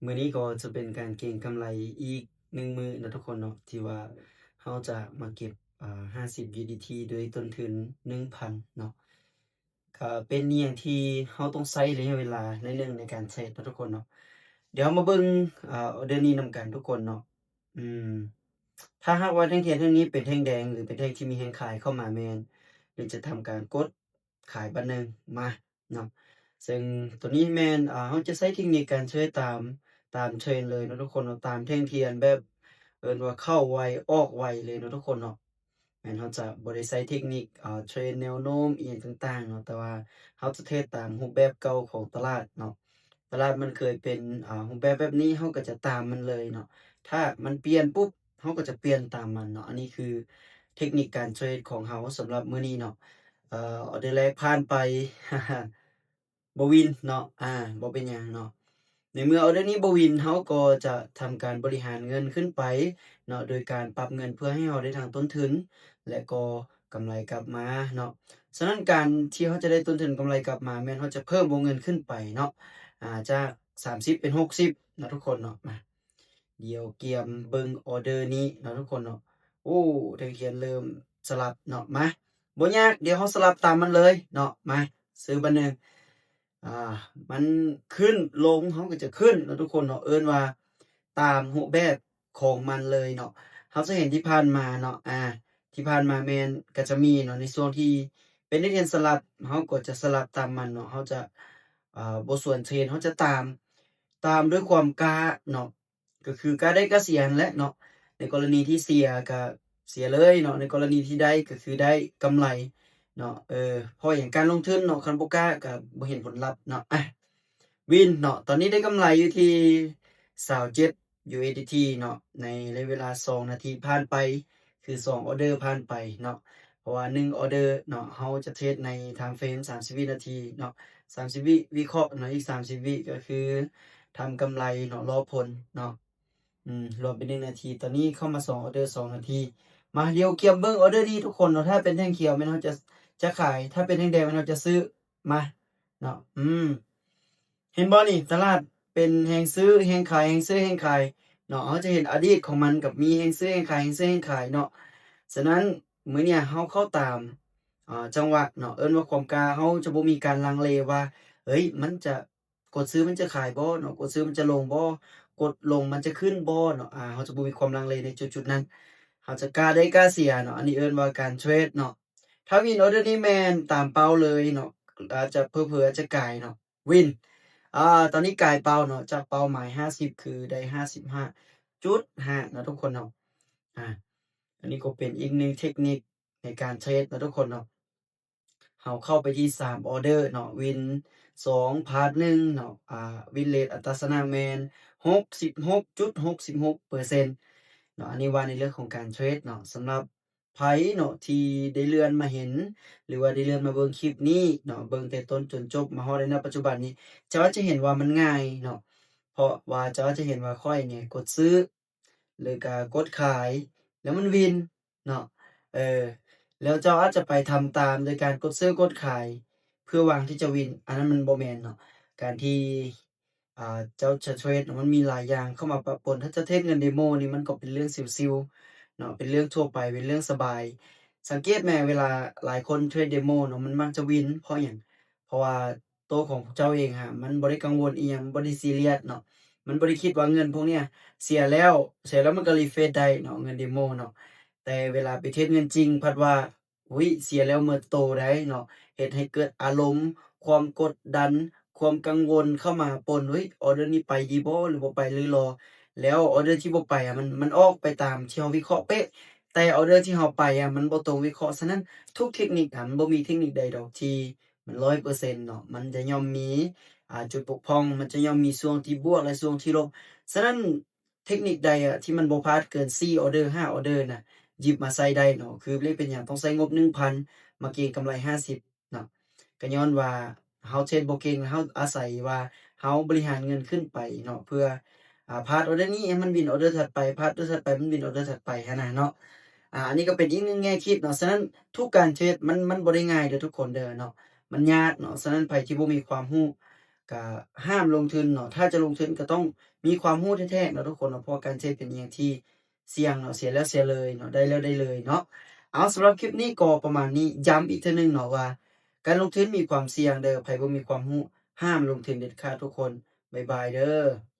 ມື້ນີ້ກໍຈະເປັນການເກັງກຳໄລອີກໜຶ່ງມື້ເນາະທຸກຄົນເນາະ ທີ່ວ່າເຮົາຈະມາເກັບ ອາ ຫ້າສິບຢູເອັສດີທີດ້ວຍຕົ້ນທຶນໜຶ່ງພັນເນາະ. ກໍເປັນອີ່ຫຍັງທີ່ເຮົາຕ້ອງໃຊ້ໄລຍະເວລາໜ້ອຍໜຶ່ງໃນການເທຣດເນາະທຸກຄົນເນາະ. ດຽວເຮົາມາເບິ່ງ ອາ ອອເດີນີ້ນຳກັນທຸກຄົນເນາະ. ອືມ ຖ້າຫາກວ່າແທ່ງທຽນແທ່ງນີ້ເປັນແທ່ງແດງ ຫຼື ເປັນແທ່ງທີ່ມີແຮງຂາຍເຂົ້າມາແມ່ນ ຫຼື ຈະທຳການກົດຂາຍບາດໜຶ່ງມາເນາະ. ເຊິ່ງໂຕນີ້ແມ່ນ ອາ ເຮົາຈະໃຊ້ເທັກນິກການເທຣດຕາມ ຕາມເທຣນເລີຍເນາະທຸກຄົນເນາະ, ຕາມແທ່ງທຽນແບບ ເອີ້ນວ່າເຂົ້າໄວອອກໄວເລີຍເນາະທຸກຄົນເນາະ. ແມ່ນເຮົາຈະບໍ່ໄດ້ໃຊ້ເທັກນິກ ເອີ ເທຣນແນວໂນ້ມອີ່ຫຍັງຕ່າງໆເນາະ, ແຕ່ວ່າເຮົາຈະເທຣດຕາມຮູບແບບເກົ່າຂອງຕະຫຼາດເນາະ. ຕະຫຼາດມັນເຄີຍເປັນ ອາ ຮູບແບບແບບນີ້ ເຮົາກໍຈະຕາມມັນເລີຍເນາະ. ຖ້າມັນປ່ຽນປຸບ ເຮົາກໍຈະປ່ຽນຕາມມັນເນາະ. ອັນນີ້ຄືເທັກນິກການເທຣດຂອງເຮົາສຳລັບມື້ນີ້ເນາະ. ເອີ ອອເດີແລກຜ່ານໄປ ບໍ່ວິນເນາະ ອາ ບໍ່ເປັນຫຍັງເນາະ. ໃນເມື່ອອອເດີນີ້ບໍ່ວິນ ເຮົາກໍຈະທຳການບໍລິຫານເງິນຂຶ້ນໄປເນາະ ໂດຍການປັບເງິນເພື່ອໃຫ້ເຮົາໄດ້ທັງຕົ້ນທຶນ ແລະ ກໍກຳໄລກັບມາເນາະ. ສະນັ້ນການທີ່ເຮົາຈະໄດ້ຕົ້ນທຶນກຳໄລກັບມາ ແມ່ນເຮົາຈະເພີ່ມວົງເງິນຂຶ້ນໄປເນາະ ອາ ຈາກສາມສິບເປັນຫົກສິບເນາະທຸກຄົນເນາະ. ມາ ດຽວກຽມເບິ່ງອອເດີນີ້ເນາະທຸກຄົນເນາະ. ໂອ້ ແທ່ງທຽນເລີ່ມສະຫຼັບເນາະ. ມາ ບໍ່ຍາກ ດຽວເຮົາສະຫຼັບຕາມມັນເລີຍເນາະ. ມາ ຊື້ບາດໜຶ່ງ ອາ ມັນຂຶ້ນລົງ ເຮົາກໍຈະຂຶ້ນເນາະທຸກຄົນເນາະ, ເອີ້ນວ່າຕາມຮູບແບບຂອງມັນເລີຍເນາະ. ເຮົາຈະເຫັນທີ່ຜ່ານມາເນາະ ອາ ທີ່ຜ່ານມາແມ່ນກໍຈະມີເນາະ ໃນຊ່ວງທີ່ເປັນແທ່ງທຽນສະຫຼັບ ເຮົາກໍຈະສະຫຼັບຕາມມັນເນາະ. ເຮົາຈະ ອາ ບໍ່ສວນເທຣນ ເຮົາຈະຕາມ ຕາມດ້ວຍຄວາມກ້າເນາະ. ກໍຄືກ້າໄດ້ກ້າເສຍຫັ້ນແຫຼະເນາະ. ໃນກໍລະນີທີ່ເສຍກໍເສຍເລີຍເນາະ, ໃນກໍລະນີທີ່ໄດ້ກໍຄືໄດ້ກຳໄລເນາະ. ເອີ ເພາະຫຍັງ ການລົງທຶນເນາະ ຄັນບໍ່ກ້າກໍບໍ່ເຫັນຜົນລັບເນາະ. ອາ ວິນເນາະ ຕອນນີ້ໄດ້ກຳໄລຢູ່ທີ່ຊາວເຈັດຢູເອັສດີທີເນາະ ໃນໄລຍະເວລາສອງນາທີຜ່ານໄປ ຄືສອງອອເດີຜ່ານໄປເນາະ. ເພາະວ່າໜຶ່ງອອເດີເນາະ ເຮົາຈະເທຣດໃນທາມເຟຣມສາມສິບວິນາທີເນາະ, ສາມສິບວິວິເຄາະເນາະ, ອີກສາມສິບວິກໍຄືທຳກຳໄລເນາະ ລໍຜົນເນາະ. ອືມ ລວມເປັນໜຶ່ງນາທີ. ຕອນນີ້ເຂົ້າມາສອງອອເດີ ສອງນາທີ. ມາ ດຽວກຽມເບິ່ງອອເດີນີ້ທຸກຄົນເນາະ. ຖ້າເປັນແທ່ງຂຽວແມ່ນເຮົາຈະ ຈະຂາຍ, ຖ້າເປັນແທ່ງແດງແມ່ນເຮົາຈະຊື້. ມາເນາະ. ອືມ ເຫັນບໍ່ນີ້ ຕະຫຼາດເປັນແຮງຊື້ແຮງຂາຍ ແຮງຊື້ແຮງຂາຍເນາະ. ເຮົາຈະເຫັນອະດີດຂອງມັນກັບມີແຮງຊື້ແຮງຂາຍ ແຮງຊື້ແຮງຂາຍເນາະ. ສະນັ້ນ ມື້ນີ້ເຮົາເຂົ້າຕາມ ອາ ຈັງຫວະເນາະ, ເອີ້ນວ່າຄວາມກ້າ. ເຮົາຈະບໍ່ມີການລັງເລວ່າ ເອີຍ ມັນຈະ ກົດຊື້ມັນຈະຂາຍບໍ່ເນາະ, ກົດຊື້ມັນຈະລົງບໍ່, ກົດລົງມັນຈະຂຶ້ນບໍ່ເນາະ. ອາ ເຮົາຈະບໍ່ມີຄວາມລັງເລໃນຈຸດໆນັ້ນ. ເຮົາຈະກ້າໄດ້ກ້າເສຍເນາະ. ອັນນີ້ເອີ້ນວ່າການເທຣດເນາະ. ຖ້າວິນອອເດີນີ້ແມ່ນຕາມເປົ້າເລີຍເນາະ, ອາດຈະເຜີໆອາດຈະກາຍເນາະ. ວິນ ອາ ຕອນນີ້ກາຍເປົ້າເນາະ ຈາກເປົ້າໝາຍຫ້າສິບ ຄືໄດ້ຫ້າສິບຫ້າຈຸດຫ້າເນາະທຸກຄົນເນາະ. ອາ ອັນນີ້ກໍເປັນອີກໜຶ່ງເທັກນິກໃນການເທຣດເນາະທຸກຄົນເນາະ. ເຮົາເຂົ້າໄປທີ່ສາມອອເດີເນາະ, ວິນສອງ ພາດໜຶ່ງເນາະ. ອາ ວິນເຣດອັດຕາຊະນະແມ່ນຫົກສິບຫົກຈຸດຫົກສິບຫົກເປີເຊັນເນາະ. ອັນນີ້ວ່າໃນເລື່ອງຂອງການເທຣດເນາະ. ສຳລັບ ໃຜເນາະທີ່ໄດ້ເລື່ອນມາເຫັນ ຫຼືວ່າໄດ້ເລື່ອນມາເບິ່ງຄລິບນີ້ເນາະ, ເບິ່ງແຕ່ຕົ້ນຈົນຈົບມາຮອດໃນປັດຈຸບັນນີ້ ເຈົ້າອາດຈະເຫັນວ່າມັນງ່າຍເນາະ, ເພາະວ່າເຈົ້າອາດຈະເຫັນວ່າຂ້ອຍນີ້ກົດຊື້ ຫຼືກະກົດຂາຍ ແລ້ວມັນວິນເນາະ. ເອີ ແລ້ວເຈົ້າອາດຈະໄປທຳຕາມໂດຍການກົດຊື້ກົດຂາຍ ເພື່ອຫວັງທີ່ຈະວິນ, ອັນນັ້ນມັນບໍ່ແມ່ນເນາະ. ການທີ່ ອ່າ ເຈົ້າຈະເທຣດ ມັນມີຫຼາຍຢ່າງເຂົ້າມາປະປົນ. ຖ້າເຈົ້າເທຣດເງິນເດໂມນີ້ ມັນກໍເປັນເລື່ອງຊິວໆເນາະ, ເປັນເລື່ອງທົ່ວໄປ ເປັນເລື່ອງສະບາຍ. ສັງເກດແມ້ ເວລາຫຼາຍຄົນເທຣດເດໂມເນາະ ມັນມັກຈະວິນ. ເພາະຫຍັງ? ເພາະວ່າໂຕຂອງເຈົ້າເອງຫະ ມັນບໍ່ໄດ້ກັງວົນອີ່ຫຍັງ, ມັນບໍ່ໄດ້ຊີຣຽສເນາະ, ມັນບໍ່ໄດ້ຄິດວ່າເງິນພວກເນີ້ຍເສຍແລ້ວ, ເສຍແລ້ວມັນກໍຣີເຟຣຊໄດ້ເນາະ, ເງິນເດໂມເນາະ. ແຕ່ເວລາໄປເທຣດເງິນຈິງ ພັດວ່າ ອຸ້ຍ ເສຍແລ້ວໝົດໂຕໄດ໋ເນາະ, ເຮັດໃຫ້ເກີດອາລົມຄວາມກົດດັນ ຄວາມກັງວົນເຂົ້າມາປົນ. ອຸ້ຍ ອອເດີນີ້ໄປດີບໍ່ ຫຼືບໍ່ໄປ ຫຼືລໍ? ແລ້ວອອເດີທີ່ບໍ່ໄປອະ ມັນ ມັນອອກໄປຕາມທີ່ເຮົາວິເຄາະເປະ, ແຕ່ອອເດີທີ່ເຮົາໄປອະ ມັນບໍ່ຕົງວິເຄາະ. ສະນັ້ນ ທຸກເທັກນິກອະ ມັນບໍ່ມີເທັກນິກໃດດອກທີ່ມັນຮ້ອຍເປີເຊັນເນາະ, ມັນຈະຍ່ອມມີ ອ່າ ຈຸດບົກຜ່ອງ, ມັນຈະຍ່ອມມີຊ່ວງທີ່ບວກ ແລະ ຊ່ວງທີ່ລົບ. ສະນັ້ນ ເທັກນິກໃດອະທີ່ມັນບໍ່ພາດເກີນສີ່ອອເດີ ຫ້າອອເດີນະ ຫຍິບມາໃຊ້ໄດ້ເນາະ. ຄືເລກເປັນຫຍັງຕ້ອງໃຊ້ງົບໜຶ່ງພັນ ມາເກັງກຳໄລຫ້າສິບເນາະ, ກໍຍ້ອນວ່າເຮົາເທຣດບໍ່ເກັ່ງ, ເຮົາອາໄສວ່າເຮົາບໍລິຫານເງິນຂຶ້ນໄປເນາະ ເພື່ອ ອ່າ ພາດອອເດີນີ້ໃຫ້ມັນວິນອອເດີຖັດໄປ, ພາດອອເດີຖັດໄປມັນວິນອອເດີຖັດໄປຫັ້ນນະເນາະ. ອ່າ ອັນນີ້ກໍເປັນອີກໜຶ່ງແງ່ຄິດເນາະ. ສະນັ້ນ ທຸກການເທຣດມັນ ມັນບໍ່ໄດ້ງ່າຍເດີທຸກຄົນເດີເນາະ, ມັນຍາກເນາະ. ສະນັ້ນ ໃຜທີ່ບໍ່ມີຄວາມຮູ້ ກະຫ້າມລົງທຶນເນາະ ຖ້າຈະລົງທຶນກໍຕ້ອງມີຄວາມຮູ້ແທ້ໆເນາະທຸກຄົນເນາະ ເພາະວ່າການເທຣດເປັນອີ່ຫຍັງທີ່ສ່ຽງເນາະ ເສຍແລ້ວເສຍເລີຍເນາະ ໄດ້ແລ້ວໄດ້ເລີຍເນາະ. ເອົາ ສຳລັບຄລິບນີ້ກໍປະມານນີ້ ຢ້ຳອີກເທື່ອໜຶ່ງເນາະວ່າ ການລົງທຶນມີຄວາມສ່ຽງເດີ ໃຜບໍ່ມີຄວາມຮູ້ ຫ້າມລົງທຶນເດັດຂາດທຸກຄົນ. ບາຍບາຍເດີ.